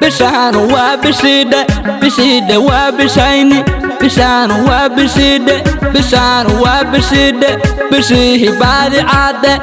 Bishaan waa bishidhe, bishidhe waa bishayni. Bishaan waa bishidhe, bishaan waa bishidhe, bishii baadi cadde.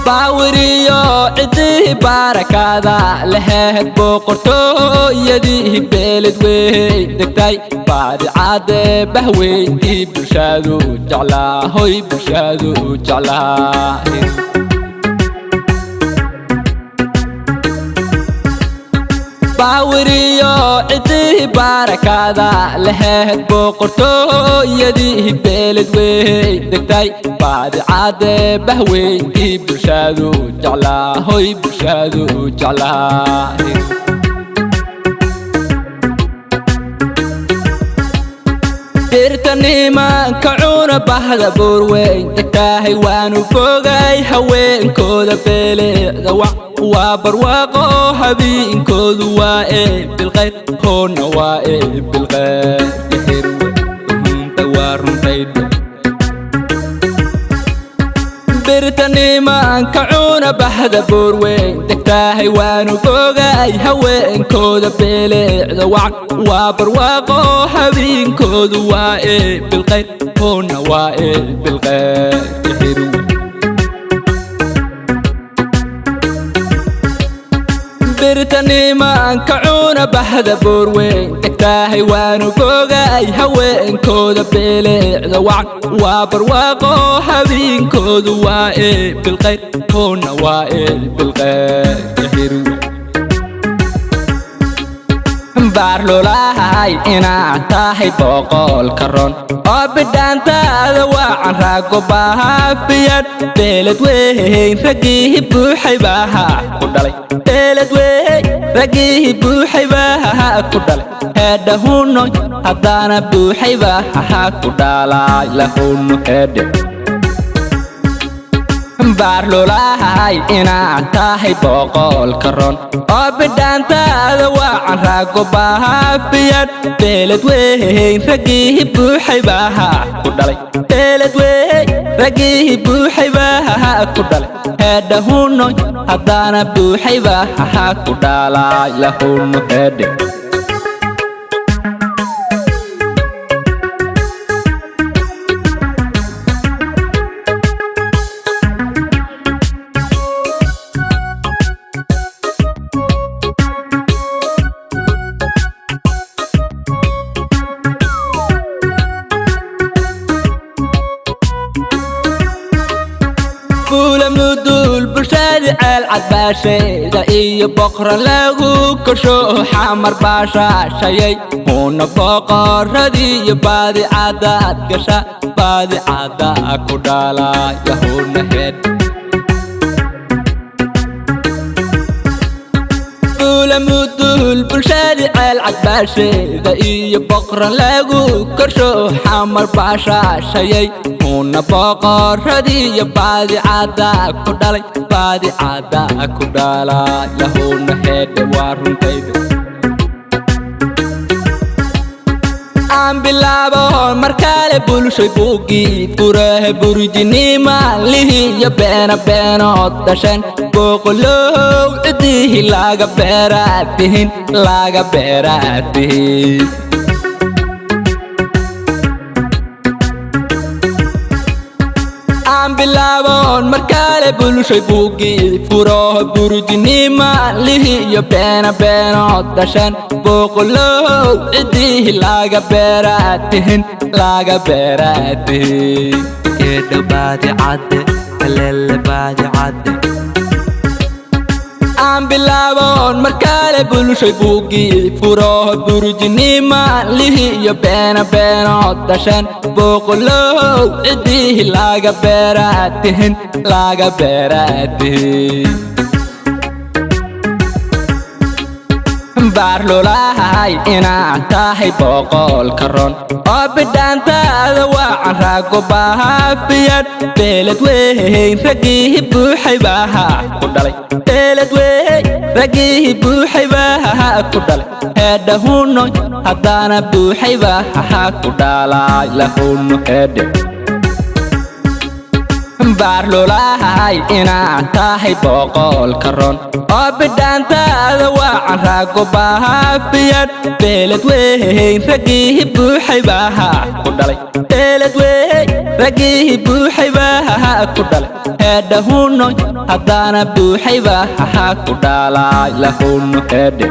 Baawiriyo ciddii baarakaada laheed, boqortooyadii beeled wey degtay, baadi cadde, bahweyntii bulshadu jeclaa, hoy bulshadu jeclaa. Baawiriyo ciddii baarakaada laheed, boqortooyadii beeled wey degtay, baadi cadde, bahweyntii bulshadu jeclaa, hoy bulshadu jeclaa. Dirta nimanka cuna, bahda buurweyn degtahay, waanu fogay haweenkooda beeleeda waa barwaaqo, habiinkoodu waa ee bilqayr, hoonna waa ee bilqayr. Runta waa runtaydhe. Birta nimanka cuna, bahda buurweyn degtahay, waanu fogay haweenkooda beeleecda wac waa barwaaqo, habiinkoodu waa ee bilqayr, hoonna waa ee bilqayr. Birta nimanka cuna, bahda buurweyn degtahay, waanu fogay haweenkooda beeleecda wac waa barwaaqo, habiinkoodu waa ee bilqayr, hoonna waa ee bilqayr. Baarlulahay inaad tahay boqolka ron oo bidhaantaada waacan raago bahaafiyad. Beelad weyn raggii buuxay baaha ku dhalay, beelad weyn raggii buuxay baaha ku dhalay, heedhahunoy haddana buuxay baaha ku dhalay lahuno heedhe. Baarlulahay inaad tahay boqolka ron oo bidhaantaada waacan raago bahaafiyad. Beelad weyn raggii buuxay baaha ku dhalay, beelad weyn raggii buuxay baaha ku dhalay, heedhahunoy haddana buuxay baaha ku dhalay lahuno heedhe. Buula mudul bulshadii ceel cadbaasheeda iyo boqra lagu korsho, xamar baashaashayay huna boqoradii iyo baadi caddaad gasha, baadi cadda ku dhala yahuna heed. Buula mudul bulshadii ceel cadbaasheeda iyo boqra lagu korsho, xamar baashaashayay huna boqoradii iyo baadi cadda ku dhalay, baadi cadda ku dhala yahuna heedhe. Waa runtayda. Aan bilaabo markale bulshay buuggii furaha, burjinima lihiyo beena beenood dhasheen, boqolow ciddihii laga beeraad tihin, laga beeraad tihin. Aan bilaaboon markale bulshay buuggii furo, burjinima lihiyo beena beenood dhasheen, boqolow ciddihii laga beeraad tihin, laga beeraad tihin. Geedha baadi cadde, haleele baadi cadde. Aan bilaaboon markale bulshay buuggii furo, burjinima lihiyo beena beenood dhasheen, boqolow ciddihii laga beeraad tihin, laga beeraad tihin. Baarlulahay inaad tahay boqolka ron oo bidhaantaada waacan raago bahaafiyad. Beelad weyn raggii buuxay baaha ku dhalay, beelad weyn raggii buuxay baaha ku dhalay. Heedhahunoy haddaana buuxay baaha ku dhalay lahuno heedhe. Baarlulahay inaad tahay boqolka ron oo bidhaantaada waacan raago bahaafiyad. Beelad weyn raggii buuxay baaha ku dhalay, beelad weyn raggii buuxay baaha ku dhalay. Heedhahunoy haddaana buuxay baaha ku dhalay lahuno heedhe.